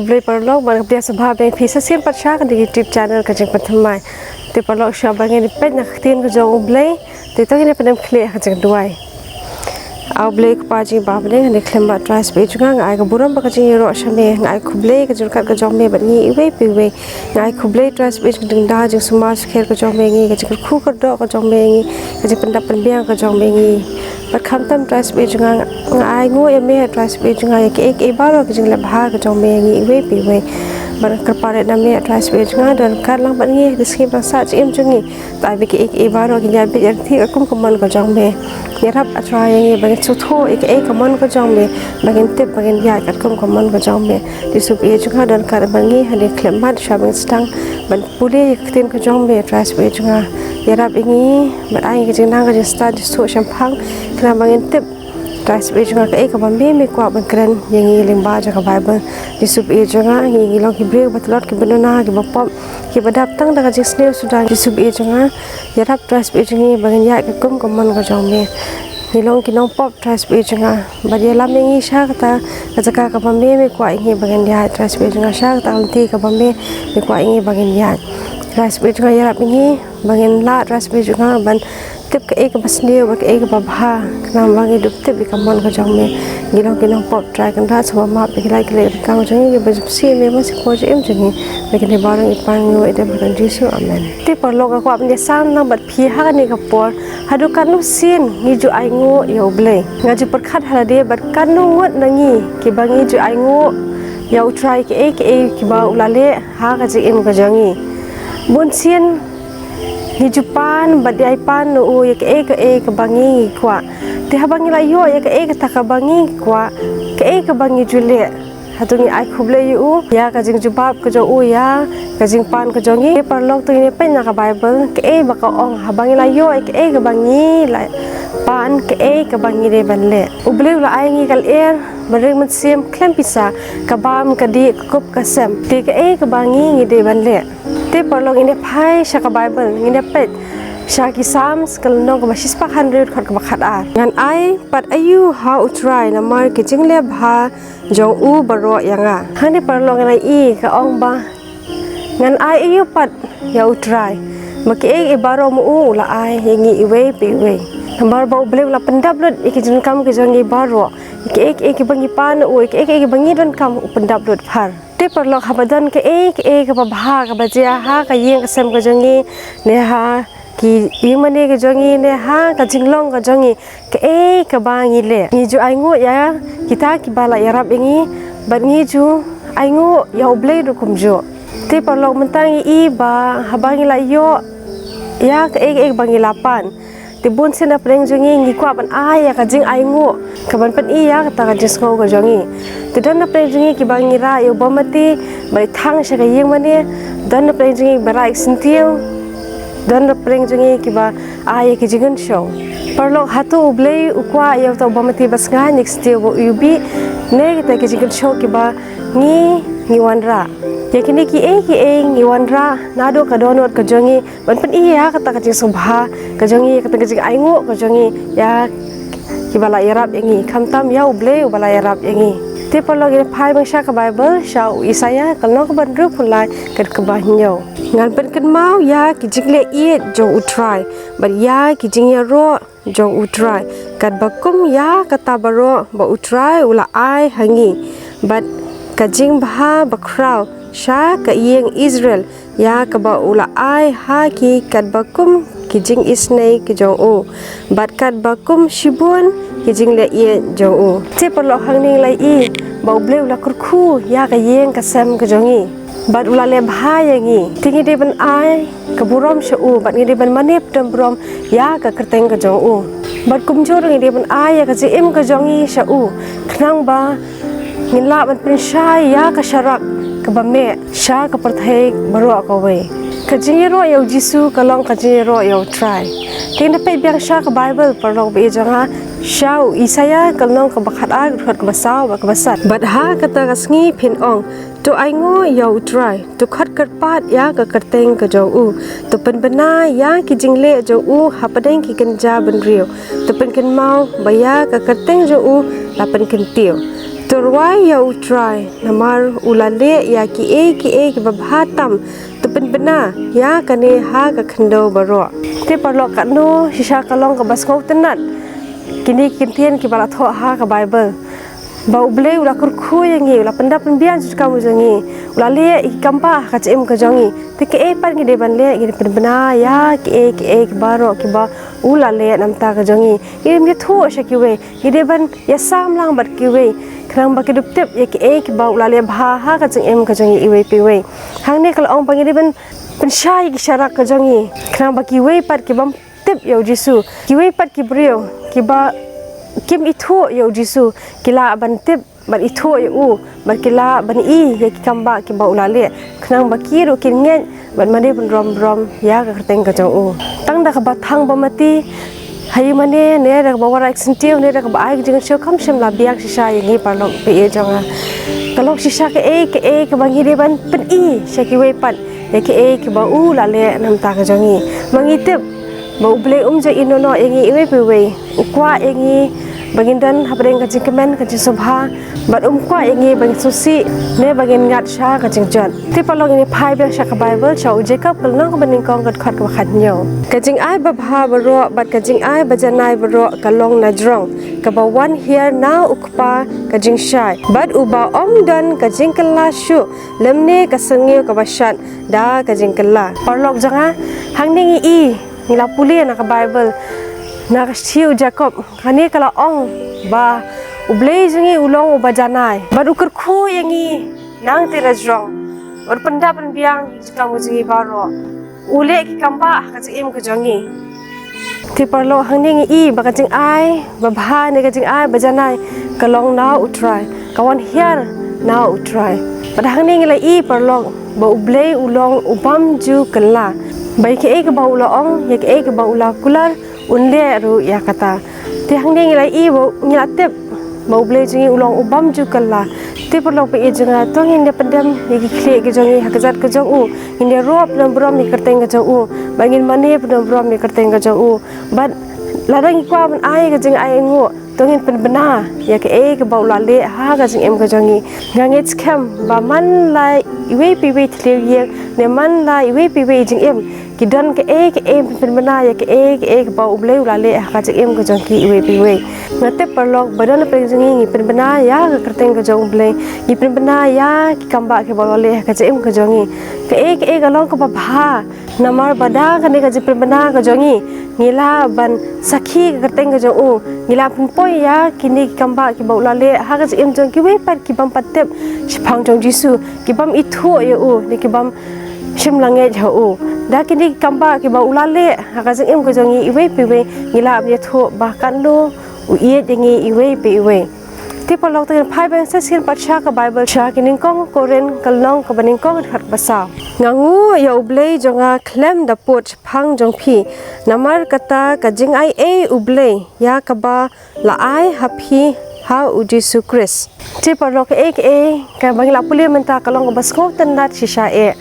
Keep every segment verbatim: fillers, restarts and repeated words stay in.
Blei paralok, bad nga pdiang sngewbha biang ïa phi sa shisien pat sha kane ka YouTube channel Ka Jingpynthymmai. Te paralok, shuwa ba ngin ïa peit na ka ktien ka jong U Blei, te to ngin ïa pyndem khlieh ha ka jingduwai. A Blei Kpa jong ngi ba ha bneng, ha kane ka khyllipmat Trai Blei jong nga, nga ai ka burom bad ka jingïaroh sha me, nga ai khublei ka jingryngkat ka jong me bad ngi iwei pa iwei. Nga ai khublei Trai Blei jong ka jingdon jingsumar sukher ka jong me ïa ngi, ka jingkyrkhu kyrdoh ka jong me ïa ngi, ka jingpyndap pynbiang ka jong me ïa ngi. Bad khamtam Trai Blei jong nga, nga ainguh ïa me Trai Blei jong nga ïa kiei kiei baroh ki jingleh bha ka jong me ïa ngi iwei pa iwei. Bad nga kyrpad ïa me Trai Blei jong nga, don ryngkat lang bad ngi ha kine ki sngi ba sah jingim jong ngi. Te ai ba kiei kiei baroh kin ïaid beit ïaid ryntih katkum ka mon ka jong me. Ïarap A Trai ïa ngi ba ngin sngewthuh ïa kaei ka mon ka jong me, ba ngin tip ba ngin ïaid katkum ka mon ka jong me. Jisu Blei jong nga, don ryngkat bad ngi ha kane ka khyllipmat, shuwa ba ngin sdang ban pule ïa ka ktien ka jong me Trai Blei jong nga. Ïarap ïa ngi bad ai ka jingnang ka jingstad jingsuk shemphang, khnang ba ngin tip Trai Blei jong nga kaei kaba me me kwah ban kren ïa ngi lyngba jong ka Baibl. Jisu Blei jong nga, ngi ngi long ki briew ba tlot, kiba duna, kiba pop, kiba dap tang da ka jingsniew suda. Jisu Blei jong nga, ïarap Trai Blei jong ngi ba ngin ïaid katkum ka mon ka jong me. Ngi long ki nongpop Trai Blei jong nga, bad ïalam ïa ngi sha kata ka jaka kaba me me kwah ïa ngi ba ngin ïaid Trai Blei jong nga, sha kata ka lynti kaba me me kwah ïa ngi ba ngin ïaid. Trai Blei jong nga, ïarap ïa ngi ba ngin lah Trai Blei jong nga ban tip kaei kaba sniew bad kaei kaba bha, khnang ba ngin dup tip ïa ka mon ka jong me. Ngi long ki nongpop Trai, kynrad sngewbha map ïa ki lait ki leit ryngkang jong ngi, kiba ju sngewsih ïa me ba sngewsih ïa ka jingim jong ngi. Bad kine baroh ngi pan ngi ïa u ha ka kyrteng Jisu, amen. Te paralok, nga kwah ban ïasam lang bad phi ha kane ka por, haduh katno sien ngi ju ainguh ïa U Blei? Nga ju pyrkhat ha lade bad katno ngut na ngi kiba ngi ju ainguh ïa U Trai kaei kaei kiba u la leh ha ka jingim ka jong ngi. Bun sien ngi ju pan bad ïai pan na u ïa kaei kaei kaba ngi ngi kwah. Te haba ngi la ïoh ïa kaei kata kaba ngi ngi kwah, kaei kaba ngi ju leh? Hato ngi ai khublei ïa u ïa ka jingjubab ka jong u ïa ka jingpan ka jong ngi? Te paralok, to ngin ïa peit na ka Baibl kaei ba ka ong, haba ngi la ïoh ïa kaei kaba ngi la pan, kaei kaba ngi dei ban leh. U Blei u la ai ngi ka lyer, mynsiem, khlem pisa, ka bam, ka dih, ka kup, ka sem. Te kaei kaba ngi ngi dei ban leh? Te paralok, ngin ïa phai sha ka Baibl, ngin ïa peit sha ki Psalms, ka lynnong kaba shispah hynriew, dkhot kaba khatar. Ngan ai pat aïu ha U Trai, namar ki jingleh bha jong u baroh ïa nga? Hangne paralok, ngan ai, ka ong ba ngan ai aïu pat ïa U Trai, ba kiei kiei baroh ma u u la ai ïa ngi iwei pa iwei. Namar ba U Blei u la pyndap lut ïa ki jingdonkam ki jong ngi baroh, ïa kiei kiei kiba ngi pan na u, ïa kiei kiei kiba ngi donkam, u pyndap lut phar. Te paralok, haba don kaei kaei kaba bha kaba jia ha ka ïing ka sem ka jong ngi, ne ha ki ïingmane ka jong ngi, ne ha ka jinglong ka jong ngi, kaei kaba ngi leh, ngi ju ainguh ïa kita kiba la ïarap ïa ngi, bad ngi ju ainguh ïa U Blei ruh kumjuh. Te paralok, mynta ngi i ba haba ngi la ïoh ïa kaei kaei kaba ngi la pan, te bun sien na pdeng jong ngi ngi kwah ban ai ïa ka jingainguh kaban pyni ïa kata ka jingsngew ka jong ngi. Te don na pdeng jong ngi kiba ngi rah ïa u bamati ba i thang sha ka ïingmane, don na pdeng jong ngi ba rah ïa ka syntiew, don na pdeng jong ngi kiba ai ïa ki jingkynshew. Paralok, hato U Blei u kwah ïa uta u bamati ba sngain, ïa ka syntiew ba u ïubih, ne kita ki jingkynshew kiba ngi ngi wanrah? Ïa kine kiei kiei ngi wanrah naduh ka dohnud ka jong ngi ban pyni ïa kata ka jingsngewbha ka jong ngi, kata ka jingainguh ka jong ngi ïa kiba la ïarap ïa ngi, khamtam ïa U Blei uba la ïarap ïa ngi. Te paralok, ngin phai biang sha ka Baibl, sha u Isaïah, ka lynnong kaba hynriewphew lai, dkhot kaba hynñiew. Ngan pynkynmaw ïa ki jingleh ïeit jong U Trai, bad ïa ki jingïaroh jong U Trai, katba kum ïa kata baroh ba U Trai u la ai ha ngi, bad ka jingbha bakhraw sha ka ïing Israel, ïa kaba u la ai ha ki katba kum ki jingisynei ki jong u, bad katba kum shibun ki jingleh ïeit jong u. Te paralok, hangne ngi la i ba U Blei u la kyrkhu ïa ka ïing ka sem ka jong ngi, bad u la leh bha ïa ngi. Te ngi dei ban ai ka burom sha u, bad ngi dei ban mane pdem burom ïa ka kyrteng ka jong u. Bad kumjuh ruh ngi dei ban ai ïa ka jingim ka jong ngi sha u, khnang ba ngin lah ban pynshai ïa ka sharak kaba meh sha ka pyrthei baroh kawei. Ka jingïaroh ïa U Jisu ka long ka jingïaroh ïa U Trai. Te ngin ïa peit biang sha ka Baibl, paralok ba ïeit jong nga, sha u Isaïah, ka lynnong kaba khatar, dkhot kaba saw bad kaba san. Bad ha kata ka sngi phin ong, to ainguh ïa U Trai, to khot kyrpad ïa ka kyrteng ka jong u, to pynbna ïa ki jingleh jong u hapdeng ki kynja bynriew, to pynkynmaw ba ïa ka kyrteng jong u la pynkyntiew. To rwai ïa U Trai, namar u la leh ïa kiei kiei kiba bha tam, to pynbna ïa kane ha ka khyndew baroh. Te paralok, katno shisha ka long kaba sngewtynnat kine ki kyntien kiba la thoh ha ka Baibl, ba U Blei u la kyrkhu ïa ngi, u la pyndap pynbiang jingkyrkhu jong ngi, u la leh ïa ki kambah ha ka jingim ka jong ngi. Te kaei pat ngi dei ban leh? Ngi dei pynbna ïa kiei kiei baroh kiba u la leh na ka bynta ka jong ngi. Ngi dei ban ïathuh sha kiwei, ngi dei ban ïasam lang bad kiwei, khnang ba ki dup tip ïa kiei kiba u la leh bha ha ka jingim ka jong ngi iwei pa iwei. Hangne ka la ong ba ngi dei ban pynshai ïa ki sharak ka jong ngi, khnang ba kiwei pat ki bym tip ïa U Jisu, kiwei pat ki briew kiba kim ithuh ïa U Jisu, ki lah ban tip ban ithuh ïa u, bad ki lah ban i ïa ki kambah kiba u la leh, khnang ba ki ruh kin ngeit bad mane ban burom burom ïa ka kyrteng ka jong u. Tang da kaba thang ba mati ha ïingmane, ne da kaba wanrah syntiew, ne da kaba ai ka jingkyrshan, kam shym la biang shisha ïa ngi paralok, phi ïeit jong nga. Ka long shisha kaei kaei kaba ngi dei ban pyni sha kiwei pat ïa kiei kiba u la leh na ka bynta ka jong ngi. Ma ngi tip ba U Blei um ju ïehnoh noh ïa ngi iwei pa iwei. U kwah ïa ngi ba ngin don hapdeng ka jingkmen, ka jingsngewbha, bad um kwah ïa ngi ba ngin sngewsih ne ba ngin ngat sha ka jingjot. Te paralok, ngin ïa phai biang sha ka Baibl, sha u Jakob, ka lynnong kaba nyngkong, ka dkhot kaba khathynñiew. Ka jingai babha baroh bad ka jingai bajanai baroh ka long na jrong, kaba wan hiar na U Kpa ka jingshai, bad uba ym don ka jingkylla shuh lymne ka syrngiew kaba shad da ka jingkylla. Paralok jong nga, hangne ngi i, ngi la pule na ka Baibl, na ka shithi u Jakob, kane ka la ong ba U Blei jong ngi u long uba janai, bad u kyrkhu ïa ngi nangta na jrong, u pyndap pynbiang jingkyrkhu jong ngi baroh, u leh ki kambah ha ka jingim ka jong ngi. Te paralok, hangne ngi i ba ka jingai babha ne ka jingai bajanai ka long na U Trai, ka wan hiar na U Trai. Bad hangne ngi la i paralok ba U Blei u long u bym ju kylla, ba ïa kiei kiba u la ong, ïa kiei kiba u la kular, un leh ruh ïa kata. Te hangne ngi la i ba, ngi la tip ba U Blei jong ngi u long u bym ju kylla. Te paralok, phi ïeit jong nga, to ngin ïa pyndem ïa ki khlieh ki jong ngi ha ka jait ka jong u, ngin ïaroh pynburom ïa ka kyrteng ka jong u, bad ngin mane pynburom ïa ka kyrteng ka jong u. Bad lada ngi kwah ban ai ka jingai ainguh, to ngin pynbna ïa kaei kaba u la leh ha ka jingim ka jong ngi. Nga ngeit skhem ba man la iwei pa iwei thliew ïing, ne man la iwei pa iwei jingim, ki don kaei kaei ban pynbna ïa kaei kaei kaba U Blei u la leh ha ka jingim ka jong ki iwei pa iwei. Nga tip paralok ba don hapdeng jong ngi, ngi pynbna ïa ka kyrteng ka jong U Blei, ngi pynbna ïa ki kambah kiba u la leh ha ka jingim ka jong ngi. Kaei kaei ka long kaba bha, namar ba da kane ka jingpynbna ka jong ngi, ngi lah ban sakhi ka kyrteng ka jong u, ngi lah pynpoi ïa kine ki kambah kiba u la leh ha ka jingim jong kiwei pat ki bym pat tip shaphang jong U Jisu, ki bym ithuh ïa u, ne ki bym shym la ngeit ha u. Da kine ki kambah kiba u la leh ha ka jingim ka jong ngi iwei pa iwei, ngi lah ban ïathuh ba katno u ïeit ïa ngi iwei pa iwei. Te paralok, to ngin phai biang sa shisien pat sha ka Baibl, sha ki nyngkong Korinth, ka lynnong kaba nyngkong, ka dkhot kaba saw. Nga nguh ïa U Blei jong nga khlem da pud shaphang jong phi, namar kata ka jingai ei U Blei ïa kaba la ai ha phi ha U Jisu Khrist. Te paralok, kaei kaei kaba ngi la pule mynta ka long kaba sngewtynnat shisha eh,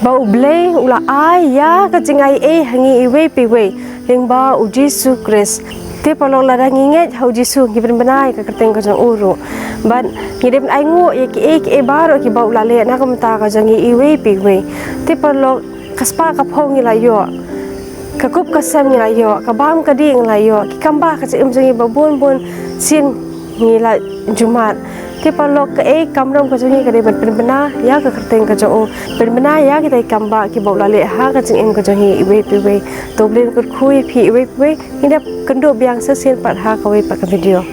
ba U Blei u la ai ïa ka jingai ei ha ngi iwei pa iwei lyngba U Jisu Khrist. Te paralok, lada ngi ngeit ha U Jisu, ngi pynbna ïa ka kyrteng ka jong u ruh, bad ngi dei ban ainguh ïa kiei kiei baroh kiba u la leh na ka bynta ka jong ngi iwei pa iwei. Te paralok, ka spah ka phew ngi la ïoh, ka kup ka sem ngi la ïoh, ka bam ka dih ngi la ïoh, ki kambah ha ka jingim jong ngi ba bun bun sien ngi la ju mad. Te paralok, kaei ka kamram ka jong ngi ka dei ban pynbna ïa ka kyrteng ka jong u, pynbna ïa kita ki kambah kiba u la leh ha ka jingim ka jong ngi iwei pa iwei. To U Blei un kyrkhu ïa phi iwei pa iwei. Ngin ïakynduh biang sa shisien pat ha kawei pat ka video.